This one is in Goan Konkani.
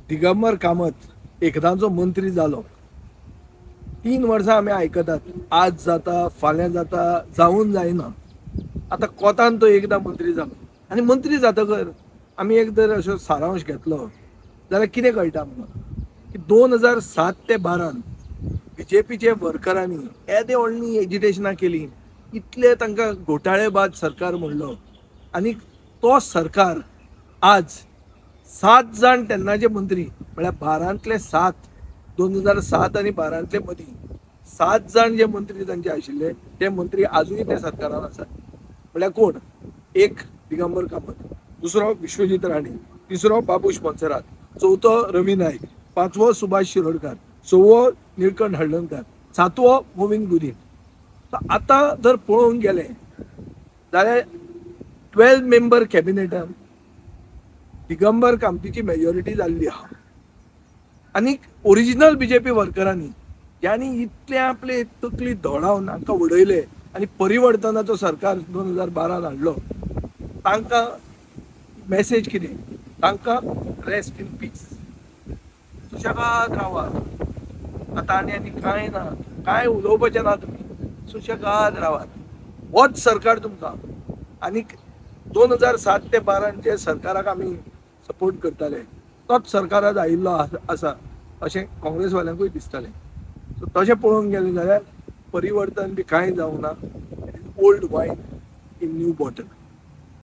दिगंबर कामत एकदांचो मंत्री जालो. 3 वर्सां आमी आयकतात, आज जाता फाल्यां जाता, जावन जायना. आतां कोतान तो एकदां मंत्री जालो आनी मंत्री जातकर आमी एक जर असो सारांश घेतलो जाल्यार कितें कळटा आमकां की 2007 ते 12 बीजेपीचे वर्करांनी येदे व्हडलीं एजिटेशनां केलीं, इतले तांकां घोटाळेबाज सरकार म्हणलो आनी तो सरकार आज 7 जाण तेन्नाचे मंत्री म्हळ्यार 12तले 7, 2007 आनी 12तले मदीं 7 जाण जे मंत्री तांचे आशिल्ले ते मंत्री आजूय त्या सरकारान आसात. म्हळ्यार कोण? एक दिगंबर कामत, दुसरो विश्वजीत राणे, तिसरो बाबूश मोन्सेरात, चवथो रवी नायक, पांचवो सुभाष शिरोडकर, सवो निळकंठ हळदणकर, सातवो गोविंद गुदिन. आतां जर पळोवंक गेले जाल्यार 12 मेंबर कॅबिनेटान दिगंबर कामतीची मेजॉरिटी जाल्ली आहा. आनी ओरिजिनल बीजेपी वर्करांनी ज्यांनी इतले आपले तकली धोडावन हांकां उडयले आनी परिवर्तनाचो सरकार 2012 हाडलो, तांकां मॅसेज कितें? तांकां रेस्ट इन पीस, सुशेगाद रावात. आतां आनी आनी कांय ना, कांय उलोवपाचें ना, तुमी सुशेगाद रावात. होच सरकार तुमकां. आनी 2007 ते 12 जे सरकाराक आमी सपोर्ट करताले तोच सरकार आज आयिल्लो आसा अशें काँग्रेसवाल्यांकूय दिसतालें. सो तशें पळोवंक गेलें जाल्यार परिवर्तन बी कांय जावंक ना. It is old wine in new bottle.